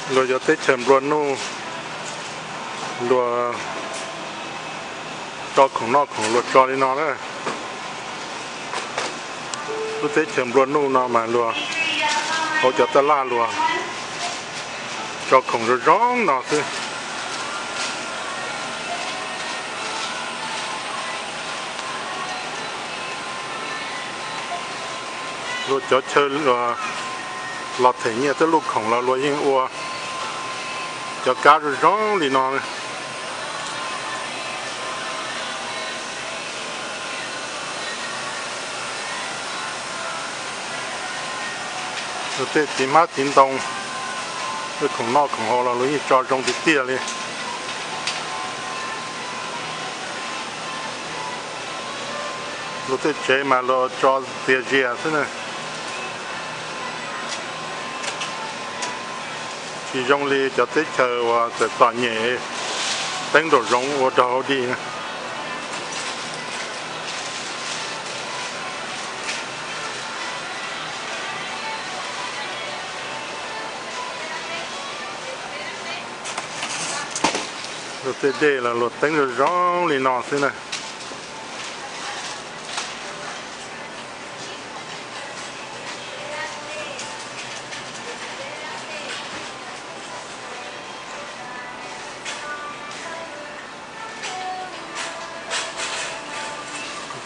Luag cov teb chaws nplua nuj, luag tso khoom noj khoom luag tso li no na. Lub teb chaws nplua nuj no mas luag hauv cov taj laj luag tso khoom zoo zoo no xwb. Luag cov chaw los them nyiaj tej lub khoom los luag yeej ua cov kab zoo zoo li no. Luag tej txiv hmab txiv ntoo, tej khoom noj khoom haus los luag yeej tso zoo tiag tiag li. Luag tej tsev mas luag tso txias zias xwb na. Tsis zoo li cov teb chaws uas txawm txom nyem, teeb nraum zoov ua rau hauv dig na. Luag tej dej los luag teeb zoo zoo li no xwb na.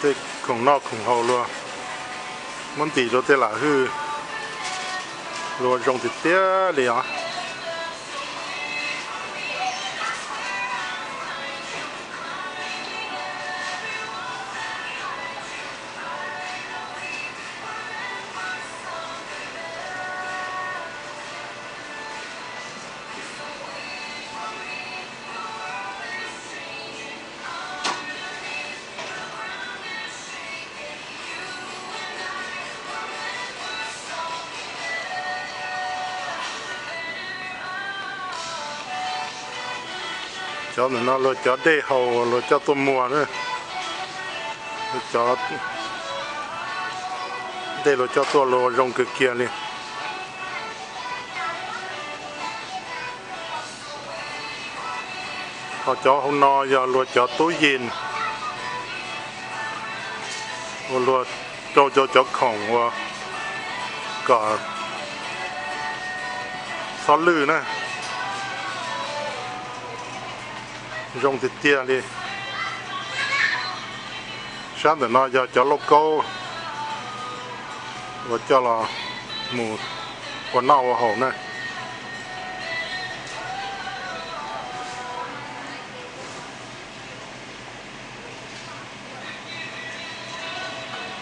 Tej khoom noj khoom haus luag muab ntim rau tej lam hwj, luag zoo tiag tiag li os. Cov ntawm no luag cov dej haus luag coj tuaj muag na. Cov dej luag coj tuaj luag zoo kawg kiag li. Ho cov hauv no yog luag cov tub yees uas luag rau rau cov khoom uas kom txhob lwj na. Zoo tiag tiag li. Sab ntawm no yog cov lauj kaub uas coj los mus ua noj ua haus na.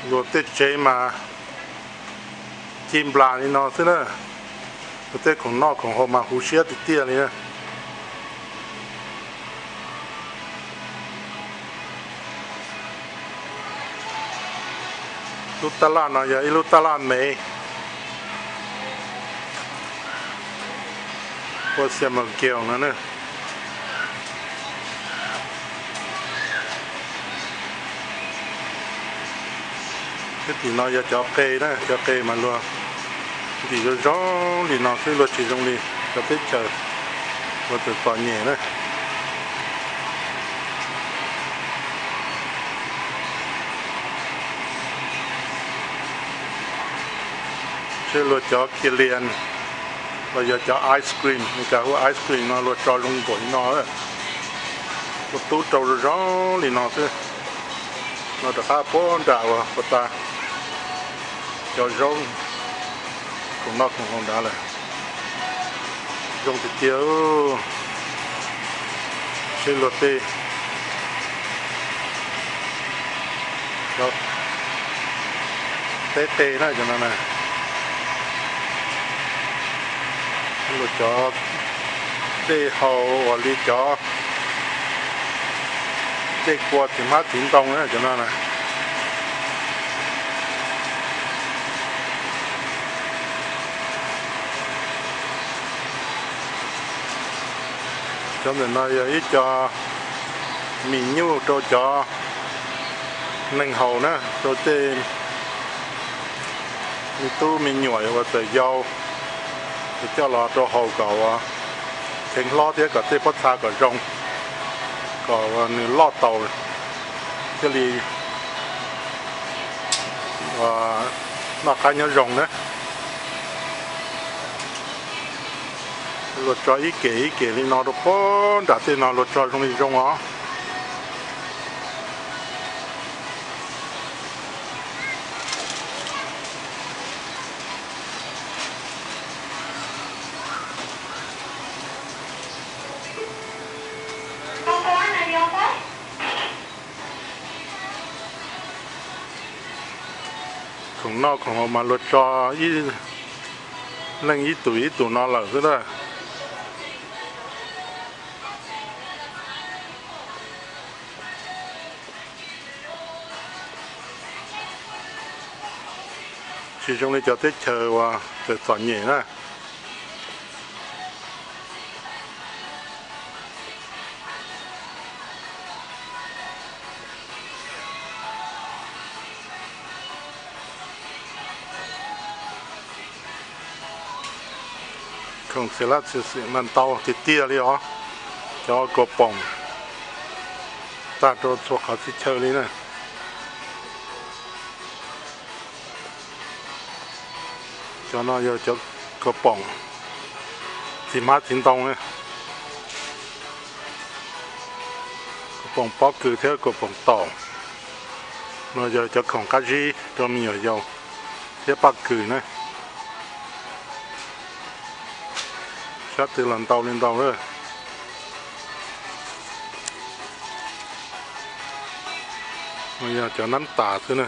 Luag tej tsev mas ci nplas li no xwb na. Luag tej khoom noj khoom haus mas huv siab tiag tiag li na. Lub taj laj no yog ib lub taj laj mev ua xia mas kiaus no na. Thiab tim no yog cov qe na, cov qe mas luag ntim zoo zoo li no xwb, luag tsis zoo li cov teb chaws uas txawm txom nyem na. Seb luag cov kias lias los yog cov ice cream, Meskas hu ice cream no luag tso zoo nkaus li no, ua tub rau zoo zoo li no xwb. No rov qab puag nram uas puag ta cov zaub khoom noj khoom haus nrad lawm. Zoo tiag tiag. Seb luag tej teb qe na cov no na. Luag cov dej haus uas li cov dej kua txiv hmab txiv ntoo na cov no na. Cov ntawm no yog ib co mis nyuj rau cov neeg haus na, rau tej me tub me nyuam uas txawm yau, Coj los rau haus kom ua kheev hlob thiab kom tej pob txha kom zoo, kom nws loj taus thiaj li noj qab nyob zoo na. Luag tso ib kem ib kem li no rau puag nram tej no, luag tso zoo li zoo os. Khoom noj khoom haus mas luag tso ib leej ib tus ib tus no lawm xwb na. Tsis zoo li cov teb chaws uas txawm txom nyem na. Khoom txiv lab txiv xwm mas ntau tiag tiag li os. Cov kua poom tag rau txhua qhov txhia chaw li na. Cov no yog cov kua poom txiv hmab txiv ntoo, kua poom pob kws thiab kua poom taum. No yog cov khoom qab zib rau me nyuam yaus thiab paj kws na. Sab twg los ntau li ntau lawm. No yog cov nab tas xwb na.